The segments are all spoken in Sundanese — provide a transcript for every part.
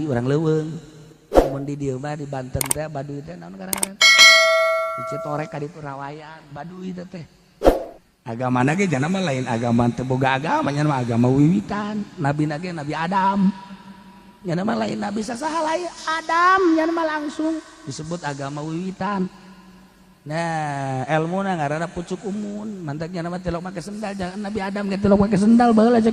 urang leuweung. Mun di dieu mah di Banten teh Baduy teh naon ngaranna? Di Citorek ka ditu rawayan Baduy teh teh. Agamana ge jana mah lain agama teu boga agama nya mah agama wiwitan. Nabina ge Nabi Adam. Nya mah lain nabi sasaha lain Adam nya mah langsung disebut agama wiwitan. Nah, elmuna ngaranna pucuk umun, mantak nya mah tilok make sendal, jangan Nabi Adam ge tilok make sendal baheula cek.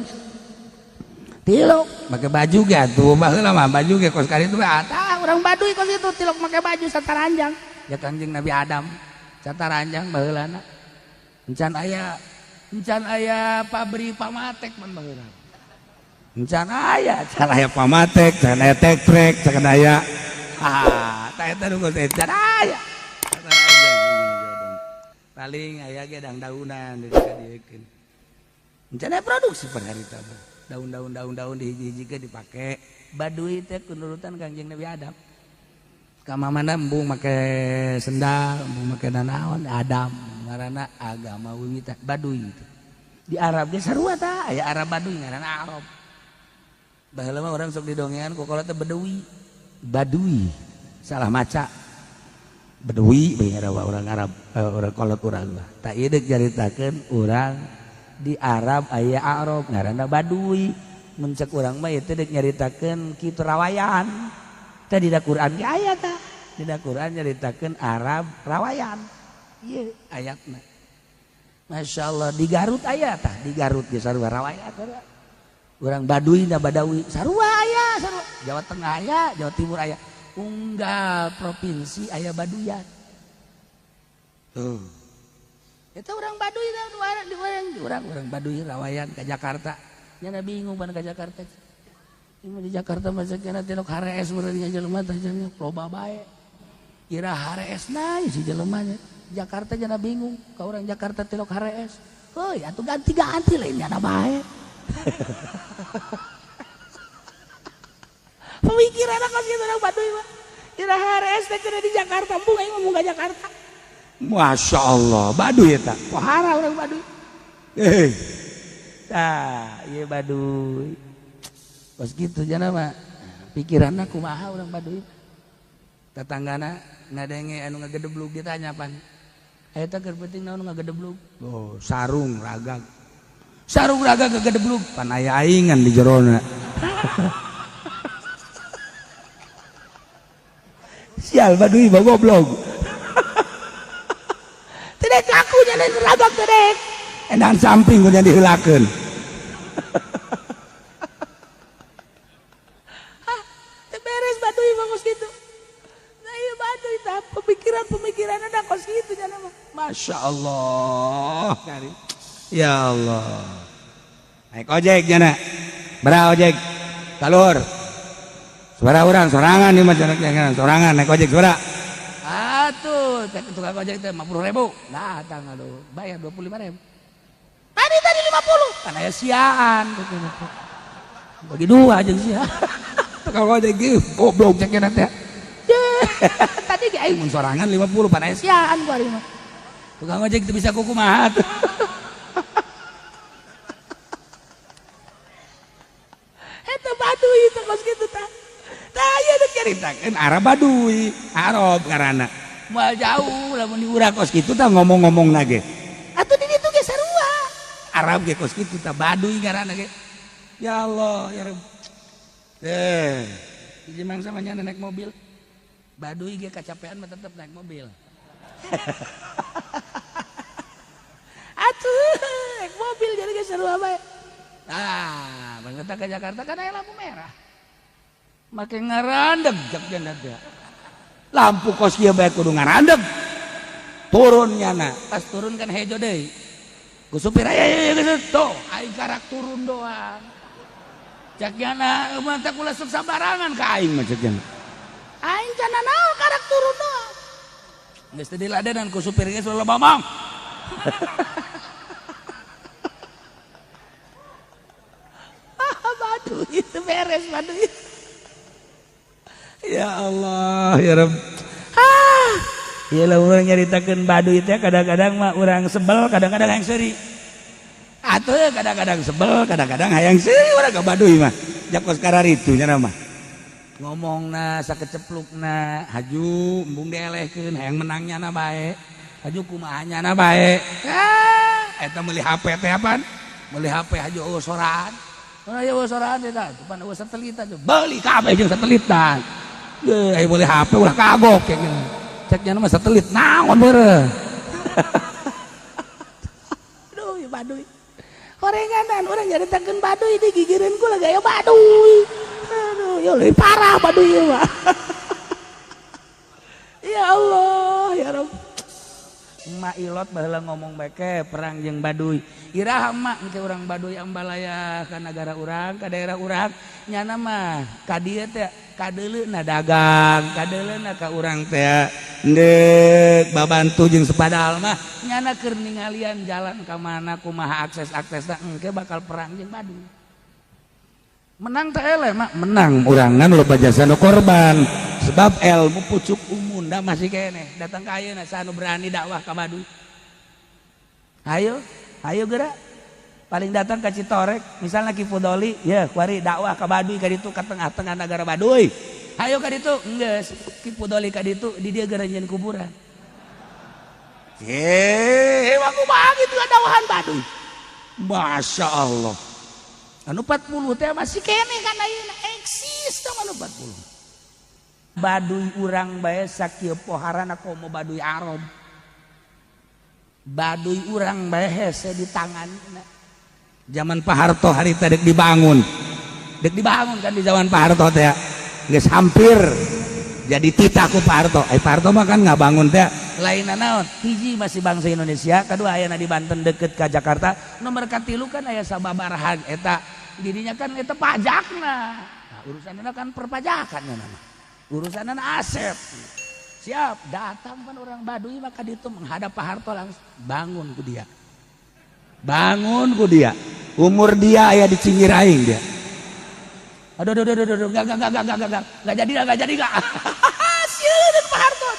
Tilok make baju ge atuh baheula mah baju ge kos kali itu tah urang Baduy kos itu tilok make baju sataranjang. Ya Kanjeng Nabi Adam sataranjang baheulana. Encan aya pabrik pamatek man baheula. Encan aya pamatek, can aya tektrek, can aya ah tah eta nu geus encan aya. Paling aya ge dang-daunan dikadiekeun. Encan aya produksi per harita mah. Daun-daun daun-daun dihiji-hijikeun dipake. Baduy teh kunurutan Kangjeng Nabi Adam. Ka mamana embung make sendal, embung make nanaon Adam ngaranna agama wiwitan Baduy itu. Di Arab ge sarua tah, aya Arab Baduy ngaranna Arab. Baheula mah urang sok didongengan ku kolot teh Beduwi. Baduy salah maca. Beduwi bae orang Arab, orang kolot urang mah. Tak ieu deuk nyaritakeun urang di Arab aya Arab ngaranna Baduy. Mun cek urang mah ieu teh deuk nyaritakeun kitu rawayan. Teh dina Quran ge aya tah. Dina Quran nyaritakeun Arab rawayan. Ieu ayatna. Masya Allah di Garut aya tah, di Garut ge sarua rawayan sarua. Urang Baduy na Badawi sarua aya sarua. Jawa Tengah aya, Jawa Timur aya. Unggal provinsi aya Baduyan. Tuh. Itu orang Baduy orang orang Baduy rawayan ke Jakarta. Nya bingung pan ke Jakarta. Ini di Jakarta mah cenah tilok HRS meureun nya jelema teh cenah loba bae. Ira HRS na si jelema nya. Jakarta jana bingung ka orang Jakarta tilok HRS. Heuy atuh ganti-ganti lain nya bae. Pemikiran kos kitu urang Baduy mah. Ira HRS teh cenah di Jakarta, embung aing ngomong ka Jakarta. Masya Allah, Baduy eta. Pohara urang Baduy. Tah, ieu Baduy. Kos kitu jana mah pikiranna kumaha urang Baduy. Tetanggana ngadenge anu ngagedeblug ditanya pan. Eta keur penting naon ngagedeblug? Oh, sarung ragag. Sarung ragag ngagedeblug pan aya aingan di jerona. Sial Baduy mah goblok. Tidak aku nyalain ragag teh. Endang samping kudu diheulakeun. Hah, teu beres Baduy mah kos kitu. Nah ieu Baduy tah pemikiran-pemikiran ada kos kitu nya mah. Masya Allah. Ya Allah. Naik ojek jana. Berapa ojek? Kalur. Suara orang sorangan nih masyarakat sorangan naik ojek suara. Atuh, tukang ojek teh 50.000. Datang aduh, bayar 25.000. Tadi 50. Kan aya siaan. Bagi dua aja sia. Tukang ojek ge goblok cek teh. Tadi ge aing mun sorangan 50 pan aya siaan ku ari mah. Tukang ojek teu bisa kukumaha tuh. Eta Baduy teh kos kitu tah. Tah ieu deuk nyaritakeun Arab Baduy, Arab ngaranna. Moal jauh lamun di urang kos kitu tah ngomong-ngomongna ge. Atuh di ditu ge sarua. Arab ge kos kitu tah Baduy ngaranna ge. Ya Allah, ya Rabb. Hiji mangsa mah nya naik mobil. Baduy ge kacapean mah tetep naik mobil. Atuh, naik mobil jadi ge sarua bae. Nah, bangsa ke Jakarta kan aya lampu merah. Make ngarandeg jak jana teh. Lampu kos kieu bae kudu ngarandeg. Turun nyana, pas turun kan hejo deui. Ku supir aya geus tuh, aing karak turun doang. Cak jana mah teh ulah sok sabarangan ka aing mah cek jana. Aing cana naon karak turun doang. Geus teu diladenan ku supir geus ulah ngomong. Baduy itu beres Baduy. Ya Allah, ya Rabb. Ah, ieu lah urang nyaritakeun Baduy teh kadang-kadang mah urang sebel, kadang-kadang hayang seuri. Atuh kadang-kadang sebel, kadang-kadang hayang seuri urang ka Baduy mah. Jak kos kararitu nya mah. Ngomongna sakeceplukna haju embung dielehkeun hayang menangnya na bae. Haju kumaha nyana bae. Ah, eta meuli HP teh apaan? Meuli HP haju eueuh soraan. Aya eueuh soraan teh tah, pan eueuh satelit aja. Beuli kabeh jeung satelitan. Ge aya meuli HP ulah kagok kayak gini. Cek nyana mah satelit naon beureum. Aduh, ya Baduy. Horenganan urang nyaritakeun Baduy digigireun ku gaya Baduy. Aduh, ya leuwih parah Baduy ieu mah. Ya Allah, ya Rabb. Emak ilot baheula ngomong beke perang jeung Baduy. Iraha emak engke urang Baduy ambalaya ka nagara urang, ka daerah urang, nyana mah ka dieu teh kadeuleuna dagang, kadeuleuna ka urang teh ndek babantu jeung sepadahal mah nyana keur ningalian jalan ka mana kumaha akses-aksesna engke bakal perang jeung Baduy. Menang teh eleh mak, menang urangan loba jasa nu korban. Sebab ilmu pucuk umunda masih keneh datang ka ayeuna saha nu berani dakwah ka Baduy. Ayo, ayo gerak. Paling datang ka Citorek, misalnya Ki Fudoli, ya kuari dakwah ka Baduy ka ditu ka tengah-tengah negara Baduy. Ayo ka ditu, enggeus Ki Fudoli ka ditu di dieu geura nyieun kuburan. Eh, kumaha kitu dakwahan Baduy. Masya Allah. Anu 40 teh masih keneh kan ayeuna eksis teh anu 40. Baduy urang bae sakieu poharana komo Baduy Arab. Baduy urang bae hese di tangan. Zaman Pak Harto harita dek dibangun. Dek dibangun kan di zaman Pak Harto teh. Geus hampir jadi titah ku Pak Harto. Eh Pak Harto mah kan ngabangun teh lain naon. Hiji masih bangsa Indonesia, kedua ayana di Banten deket ka Jakarta, nomor katilu kan aya sababaraha eta dirinya kan eta pajakna. Nah, urusanna kan perpajakan nama. Urusanna aset. Siap, datang kan orang Baduy maka itu menghadap Pak Harto langsung bangun ku dia. Bangun ku dia. Umur dia aya di cinggir aing dia. Aduh aduh aduh aduh, enggak enggak jadi enggak jadi enggak. Sieun Pak Harto.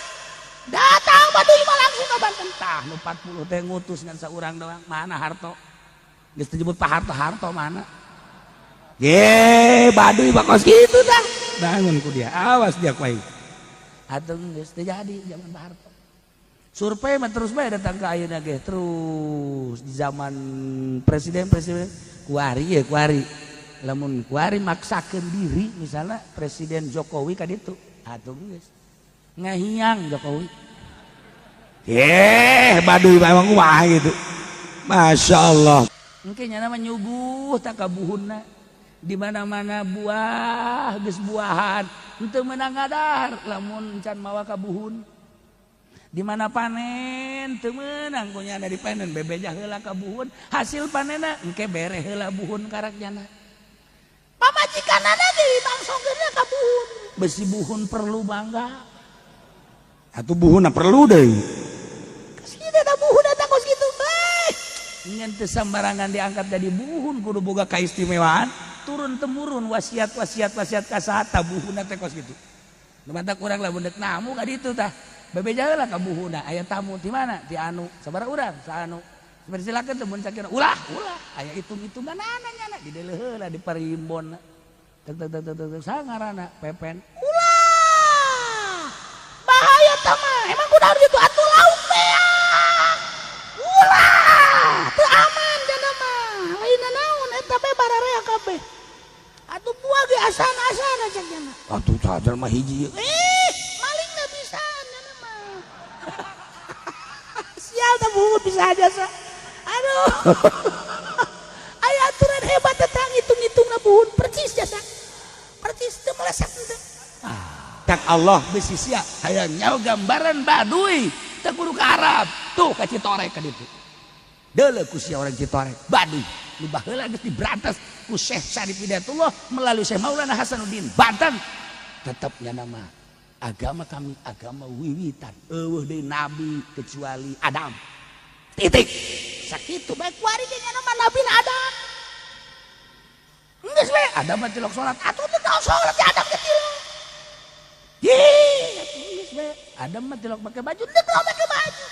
Datang Baduy mah langsung ke Banten. Tah nu 40 teh ngutus ngan saurang doang. Mana Harto? Geus disebut Pak Harto, Harto mana? Ye, Baduy bakos kitu dah. Bangun ku dia. Awas dia ku aing. Atuh geus teu jadi zaman Pak Harto. Survei mah terus bae datang ke ayeuna ge terus di zaman presiden-presiden kuari ya kuari. Lamun kuari maksakeun diri misalnya Presiden Jokowi ka ditu, atuh geus ngahiang Jokowi. Ye, Baduy memang kumaha gitu. Masya Allah. Engke nyana mah nyuguh tak kabuhunna. Di mana-mana buah geus buahan, henteu meunang ngadar lamun can mawa kabuhun. Di mana panen teu meunang ku nyana dipanen bebeja heula ka buhun, hasil panenna engke bere heula buhun karak nyana. Pamajikanana ge dibangsongkeun ka buhun. Besi buhun perlu bangga. Atuh buhunna perlu deui. Kasih da buhun eta kos kitu. Eh, ngan teu sambarangan diangkat jadi buhun kudu boga kaistimewaan, turun temurun wasiat wasiat wasiat ka saha buhunna teh kos kitu. Nu matak urang lamun deuk namu ka ditu tah. Bebeja heula ka buhunna, aya tamu ti mana? Ti anu, sabaraha urang? Saanu. Silakeun teh mun sakira ulah, ulah. Aya hitung-hitunganana nyana dideuleu heula di parimbonna. Tek tek tek tek tek sangarana Pepen. Ulah. Bahaya tah mah. Emang kunaon kitu atuh lauk beak. Ulah, teu aman jana mah. Lain naon eta bae bararea kabeh. Atuh buah ge asana-asana cek jana. Atuh sadar mah hiji. Eh, malingna bisa jana mah. Sial tah buhun bisa aja sa. Aduh. Aya aturan hebat tentang hitung-hitungna buhun percis jasa. Percis teu meleset teu. Ah, tak Allah bisi sia hayang nyaho gambaran Baduy teu kudu ka Arab. Tuh ka Citorek ka ditu. Deuleu ku sia orang Citorek, Baduy. Nu baheula geus diberantas ku Syekh Syarif Hidayatullah melalui Syekh Maulana Hasanuddin Banten. Tetapnya nama agama kami agama wiwitan. Eueuh deui nabi kecuali Adam. Titik. Sakitu bae kuari ge nya nama nabi Adam. Geus we Adam mah tilok salat. Atuh teu naon salat ya Adam ge tilok. Ye, atuh geus we Adam mah tilok make baju, teu naon make baju.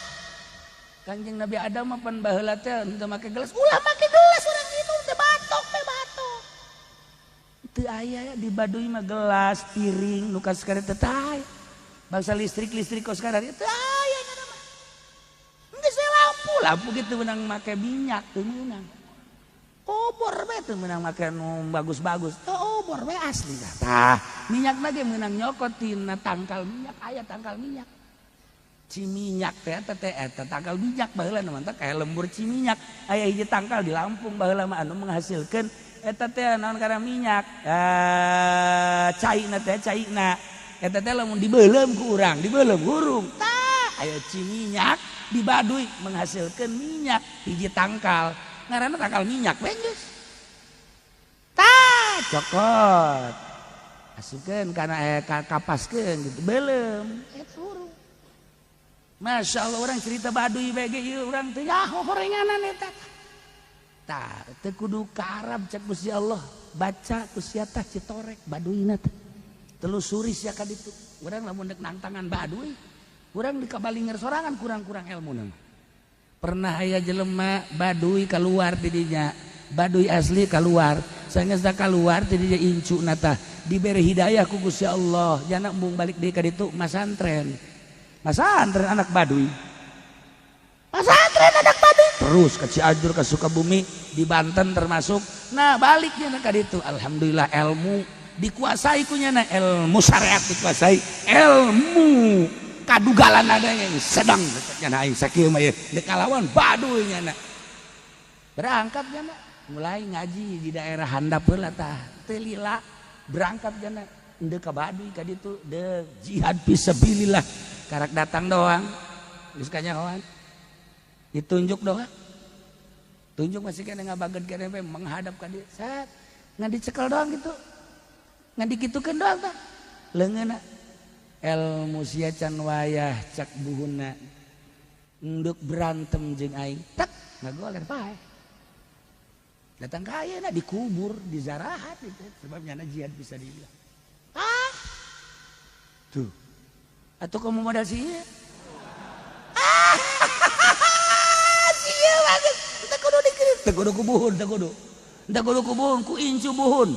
Kangjeng Nabi Adam mah pan baheula teh henteu make gelas, ulah make gelas urang minum teh batok teh batok. Teu Teu aya di Baduy mah gelas, piring nu kasekarana teu aya. Bangsa listrik-listrik kos sekarang teu aya nya mah. Geus lampu, lampu gitu meunang make minyak teu meunang. Obor bae teu meunang make nu bagus-bagus. Teu obor bae asli tah. Minyakna ge meunang nyokot tina tangkal minyak, aya tangkal minyak. Ciminyak teh eta teh eta tangkal minyak baheula nu mantap kayak lembur ciminyak. Aya hiji tangkal di Lampung baheula mah anu menghasilkeun eta teh naon karena minyak. Caina teh caina. Eta teh lamun dibeuleum ku urang, dibeuleum hurung. Tah aya ciminyak di Baduy menghasilkeun minyak hiji tangkal. Ngaranna tangkal minyak we geus. Tah cokot. Asupkeun kana kapaskeun gitu beuleum eta hurung. Masya Allah orang cerita Baduy bege ieu urang teh nyaho horenganan eta. Tah teu kudu ka Arab cek Gusti Allah, baca ku sia tah citorek Baduyna teh. Telusuri sia ka ditu. Urang lamun deuk nangtangan Baduy, urang di kabalinger sorangan kurang-kurang elmuna mah. Pernah aya jelema Baduy keluar ti dinya, Baduy asli keluar. Saenggeus kaluar ti dinya incuna tah dibere hidayah ku Gusti Allah, jana embung balik deui ka ditu masantren. Masantren anak Baduy. Masantren anak Baduy. Terus ke Cianjur, ke Sukabumi, di Banten termasuk. Nah, baliknya ka ditu. Alhamdulillah ilmu dikuasai ku nyana, ilmu syariat dikuasai, ilmu kadugalan adanya sedang nyana aing sakieu mah ieu deuk kalawan Baduy nyana. Berangkat nyana, mulai ngaji di daerah handap heula tah. Teu lila berangkat nyana deuk ka Baduy ka ditu deuk jihad fisabilillah. Karak datang doang geus kanyahoan ditunjuk doang tunjuk masih kena ngabageun kene menghadap ka dieu set ngan dicekel doang gitu ngan dikitukeun doang tah leungeunna ilmu sia can wayah cak buhunna enduk berantem jeung aing tek ngagoler pae datang ka ayeuna dikubur di zarahat gitu sebab nyana jihad bisa dibilang ah tuh atau kamu modal sih ah sia banget teu kudu dikirim teu kudu ku buhun teu kudu teu kudu ku buhun ku incu buhun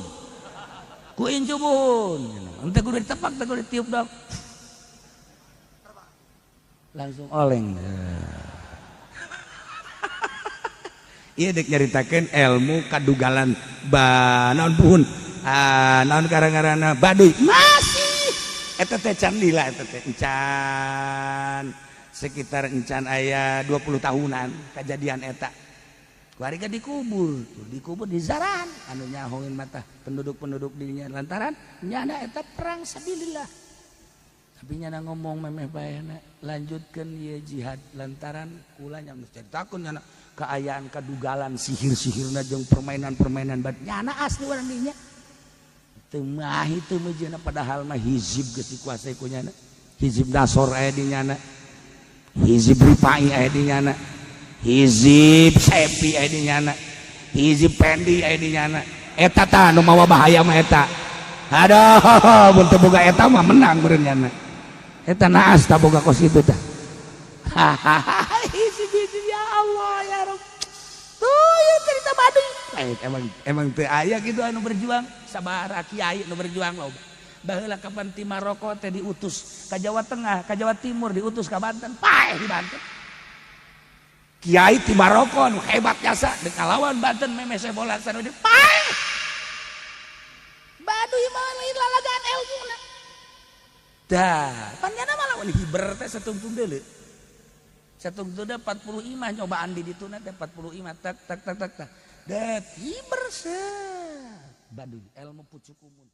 teu kudu ditepak teu kudu ditiup dong langsung oleng. Ieu deuk nyaritakeun ilmu kadugalan ba naon buhun ah naon karang-karana Baduy masih eta teh can lila eta teh encan sekitar encan aya 20 tahunan kejadian eta keluarga dikubur tuh dikubur di zaran anu nyahoin mata penduduk-penduduk dinya lantaran nyana eta perang sabilillah tapi nyana ngomong memeh bae lanjutkeun ieu jihad lantaran kula nya geus caritakeun nyana kaayaan kadugalan sihir-sihirna jeung permainan-permainan bad nyana asli urang dinya teu mahi teu meujeuhna padahal mah hizib geus dikuasai ku nyana hizib Nasor aya di nyana hizib Rifai aya di nyana hizib Sepi aya di nyana hizib Pendi aya di nyana eta tah nu mawa bahaya mah eta aduh mun teu boga eta mah menang meureun nyana eta naas tah boga kos kitu tah hahaha hizib-hizib ya Allah ya Rabb tuh ya cerita Baduy emang emang teu aya kitu anu berjuang sabaraha kiai nu berjuang loba baheula kapan ti Maroko teh diutus ka Jawa Tengah ka Jawa Timur diutus ka Banten paeh di Banten kiai ti Maroko nu hebat jasa deuk ngalawan Banten memeh bola sarua paeh Baduy mah lain lalagaan ilmuna dah pan nyana mah lawan hiber teh satungtung deuleu satungtung 40 imah nyobaan di dituna teh 40 imah tak tak tak tak tak dat hiber se Baduy ilmu pucukumun.